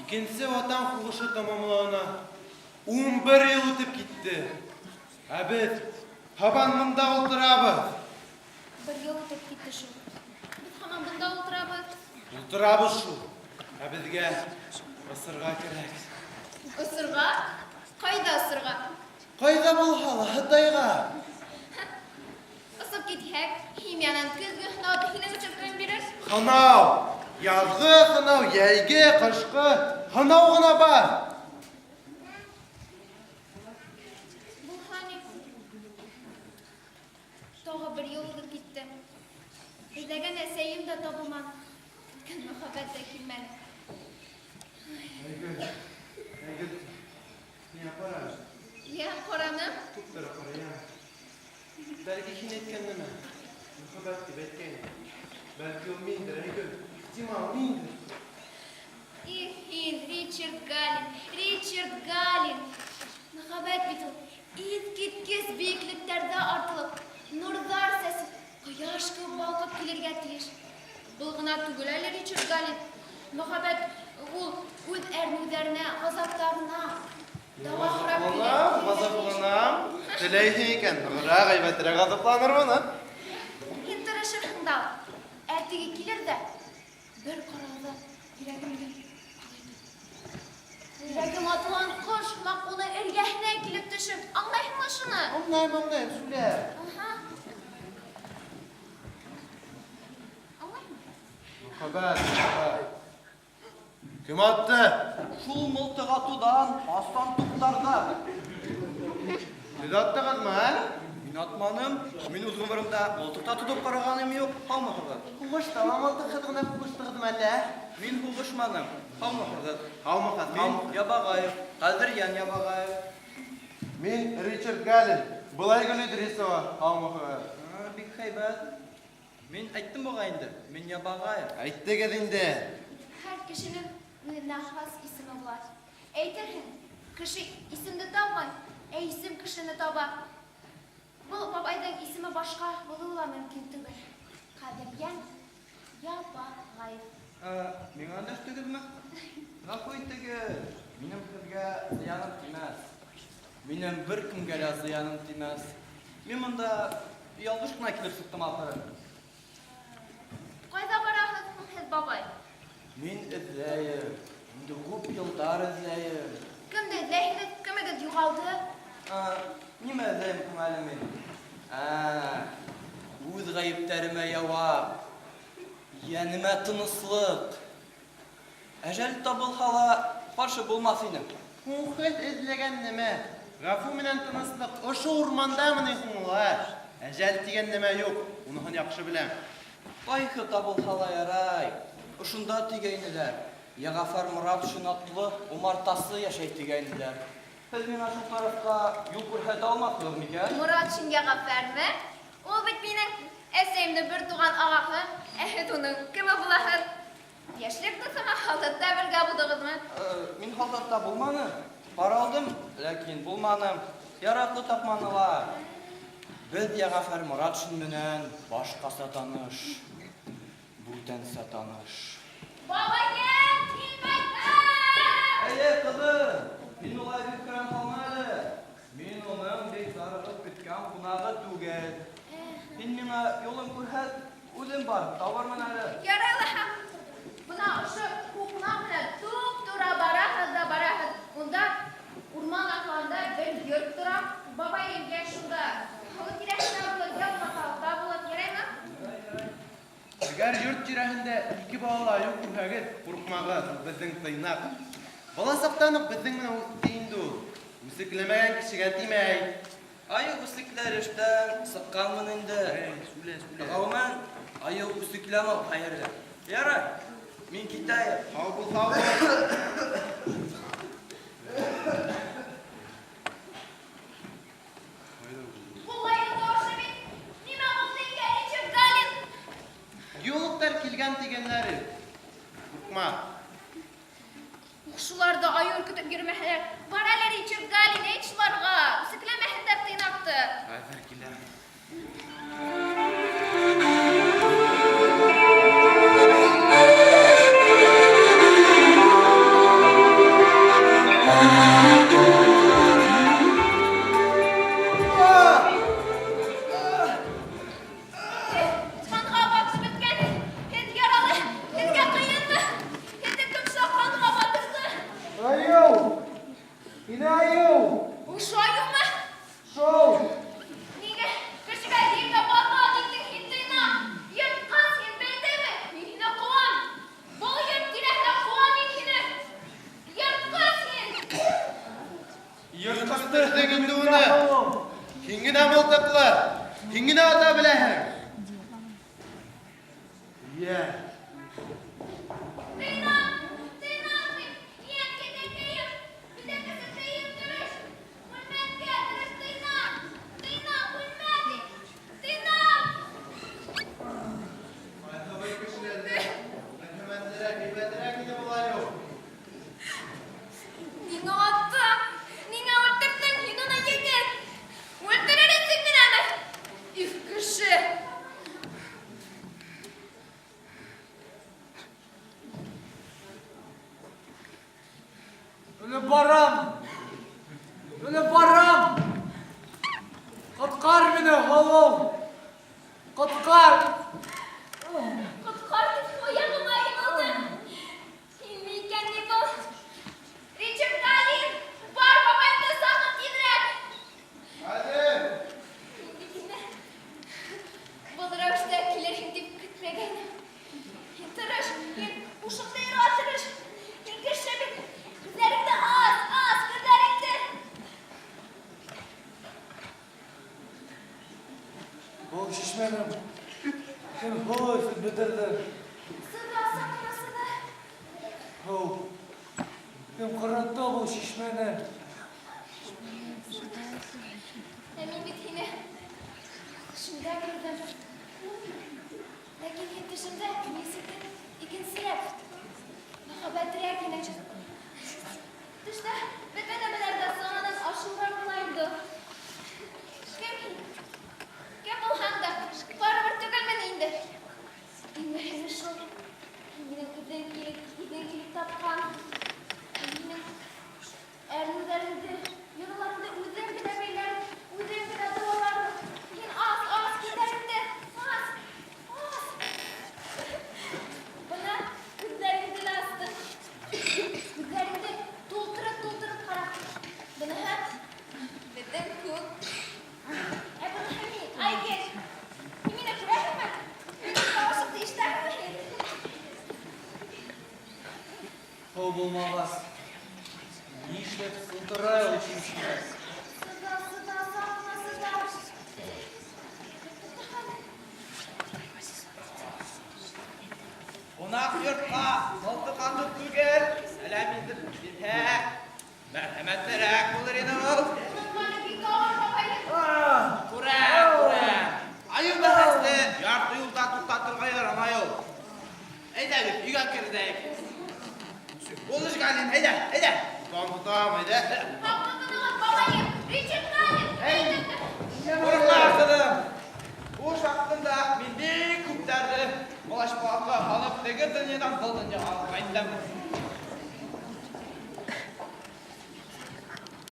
Икенсе Ватан һуғышы тамамлауына 11 йыл үтеп китте. Ә беҙ һаман бында ултырабыҙ. Бер йыл үтеп китте шул. Беҙ һаман бында ултырабыҙ. Ултырабыҙ шул. Ә беҙгә осорға кәрәк. Осорға? Ҡайҙа осорға? Ҡайҙа булһа ла, Һытайға. Осоп китһәк, химиянан көҙгө һынауҙы һинең өсөн кем бирер? Һынау! Яҙғы һынау, йәйге, ҡышҡы һынау ғына бар. Булһа ни? Тағы бер йыл уҙып китте. Эҙләгән әсәйем дә табылманы. Көткән мөхәббәт тә килмәне. Айгөл, Айгөл, миңә ҡара. Йә, ҡараным. Туп-тура ҡара, йә. Бәлки һин әйткән нәмә, мөхәббәт дип әйткәйнең. Бәлки ул миндер, Айгөл, ихтимал, миндер. Их, һин, Ричард Галин, Ричард Галин. Мөхәббәт бит ул иҫкиткес бейеклектәрҙә артылып, нурҙар сәсеп, ҡояш кеүек балҡып килергә тейеш. Был ғына түгел әле, Ричард Галин. Мөхәббәт ул үҙ әрнеүҙәренә, ғазаптарына дауа һорап килә. Ғазапланам, ғазапланам. Теләйһең икән, нығыраҡ, әйбәтерәк ғазапланырмын, а? Һин тырышырһың да, ә теге килер ҙә бер ҡарауҙа йөрәгемде Йөрәгем атылған ҡош һымаҡ уның эргәһенә килеп төшөр. Аңлайһыңмы шуны? Аңлайым, аңлайым, сүлә. Аһа. Аңлайһыңмы? Мөхәббәт, мөхәббәт. Кем атты? Шул мылтык атудан астан туктарда. Һеҙ аттығыҙмы, ә? Мин атманым. Мин үз гомеремдә мылтык та тотып караганым юк. Һаумыһыгыз? Һуғышта ла мылтыҡһыҙ ғына һуғыштығыҙмы әллә? Мин һуғышманым. Һаумыһыгыз? Һаумыһыҙ, Мин һаумыһыҙ. Ябагаев, Ҡәҙерйән Ябагаев. Мин Ричард Галин, был Айгөл Идрисова, һаумыһығыҙ? Бик һәйбәт. Мин әйттем буғай инде, мин Ябагаев. Әйттегеҙ инде. Һәр кешенең үҙенә хас исеме була. Әйтерһең, кеше исемде тапмай, ә исем кешене таба. Был бабайҙың исеме башҡа булыуы ла мөмкин түгел. Ҡәҙерйән Ябағаев. Ә, миңа эндәштегеҙме? Гафу итегеҙ, минем һеҙгә зыяным тимәҫ. Минем бер кемгә лә зыяным тимәҫ. Мин монда ялгыш кына килеп сыктым ахыры. Ҡайҙа бараһығыҙ һуң һеҙ, бабай? Мин эҙләйем. Инде күп елдар эҙләйем. Кемде эҙләйһегеҙ? Кемегеҙ юғалды? Ә, нимә эҙләйем һуң әле мин? Ә, үҙ ғәйептәремә яуап. Йәнемә тыныслык. Әжәл табылһа ла, ҡаршы булмаҫ инем. Һуң һеҙ эҙләгән нәмә? Ғәфү менән тыныслыҡ ошо урмандамы ни һуң ул, ә? Әжәл тигән нәмә юҡ, уныһын яҡшы беләм. Ҡайһы табылһа ла ярай. Ошонда тигәйнеләр. Йәғәфәр Моратшин атлы умартасы йәшәй тигәйнеләр. Һеҙ миңа шул тарафҡа юл күрһәтә алмаҫһығыҙ микән? Моратшин Йәғәфәрме? Ул бит минең әсәйемдең бер туған ағаһы. Ә һеҙ уның кеме булаһығыҙ? Йәшлек дуҫымы, һалдатта бергә булдығыҙмы? Мин һалдатта булманым. Бара алдым, ләкин булманым. Яраҡлы тапманылар. Беҙ Йәғәфәр Моратшин менән башҡаса таныш. Бүтәнсә таныш. Бабайым, мин ҡайттым! Әйе, ҡыҙым, һин улай бик һөрән һалма әле. Мин уның бик зарығып көткән ҡунағы түгел. Һин миңа юлын күрһәт, үҙем барып табырмын әле. Ярай лаһа. Бына ошо һуҡмаҡ менән туп-тура бараһығыҙ ҙа бараһығыҙ. Унда урман арҡаһында бер йорт тора. Бабай йәш шунда. Һыу тирәһендә булыр, йә булмаһа алда булыр. Яраймы? Әгәр йорт тирәһендә ике балалы айыу күрһәгеҙ, ҡурҡмағыҙ, ул беҙҙең тыйнаҡ. Бала саҡтан уҡ беҙҙең менән үҫте инде ул. Үсекләмәгән кешегә тимәй. Айыу үсекләр эштән сыҡҡанмын инде. Эй, сүлә, сүлә. Ғөмүмән, айыу үсекләмәү хәйерле. Ярай, мин китәйем. Һау бул, һау бул. Ул айыу тауышы бит. Нимә булды икән, Ричард Галин? Геологтар килгән тигәннәре. Ҡурҡма. Ух, шуларҙы айыу өркөтөп йөрөмәһәләр. Бар әле, Ричард Галин, әйт шуларға. Үсекләмәһендәр тыйнаҡты. Хәҙер киләм. Һин генә мылтыҡлы, һин генә ата беләһең. Йә. Тыйнак! Тыйнак мин! Йәнкәйем! Бөтә кеше тыйып тырыш! Үлмәҫкә тырыш, тыйнак! Тыйнак, үлмә тип! Тыйнак! Ҡайһы бер кешеләрҙә мәрхәмәтлерәк, һәйбәтерәк ине был айыу. Ниңә аттың? Ниңә үлтерҙең һин уны, егет? Үлтерер өсөн генәме? Их, кеше! Үлеп барам! Үлеп барам! Ҡотҡар мине, һылыу! Ҡотҡар! Ҡотҡар тип аяғыма йығылды. Һинме икән ни был? Ричард Галин, бар бабайымды саҡыр тиҙерәк. Хәҙер. Мин бит һине был рәүештә килерһең тип көтмәгәйнем. Һин тырыш, һин һушыңды йыйырға тырыш. Һин кеше бит. Күҙҙәреңде ас, ас күҙҙәреңде. Был шишмәне кем һыу эсеп бөтөрҙө? Сыҙа, саҡ ҡына сыҙа. Һыу. Кем ҡоротто был шишмәне? Ә мин бит һине төшөмдә күрҙем. Ләкин һин төшөмдә нисектер икенсерәк, мөһабәтерәк инең. Төштә бөтә нәмәләр ҙә саманан ашыуыраҡ була инде. Кем һин? Кем булһаң да, барыбер түгелмен инде. Иң мөһиме шул. Һин минең эҙен килеп, эҙен килеп тапҡан. Минең әрнеүҙәремде, яраларымды үҙең генә бәйләр, үҙең генә дауаларһың. Һин ас, ас күҙҙәреңде, ас, ас. Бына күҙҙәреңде лә астың. Күҙҙәреңде тултырып-тултырып ҡара. Быныһы беҙҙең күк. Ә быныһы мин, Айгөл. Һин мине күрәһеңме? Минең тауышымды ишетәһеңме һин? Һыу булмағас, нишләп сылтырай ул шишмә? Сыҙа, сыҙа, саҡ ҡына сыҙа. Туҡта хәҙер. Ҡунаҡ йортҡа мылтыҡ атып түгел, сәләм итеп килһә, мәрхәмәтлерәк булыр ине ул. Онотманы бик ауыр бабайым. Күрәм, күрәм. Айыу бәхәсте ярты юлда туҡтатырға ярамай ул. Әйҙәгеҙ, өйгә керҙек. Булыш, Галин, әйҙә, әйҙә. Тотам, тотам, әйҙә. Һаҡ тотоноғоҙ, бабайым. Ричард Галин. Эй! Ҡурҡма, ҡыҙым. Һуғыш ваҡытында мин бик күптәрҙе ҡолашбаҡҡа һалып, теге донъянан был донъяға алып ҡайттым.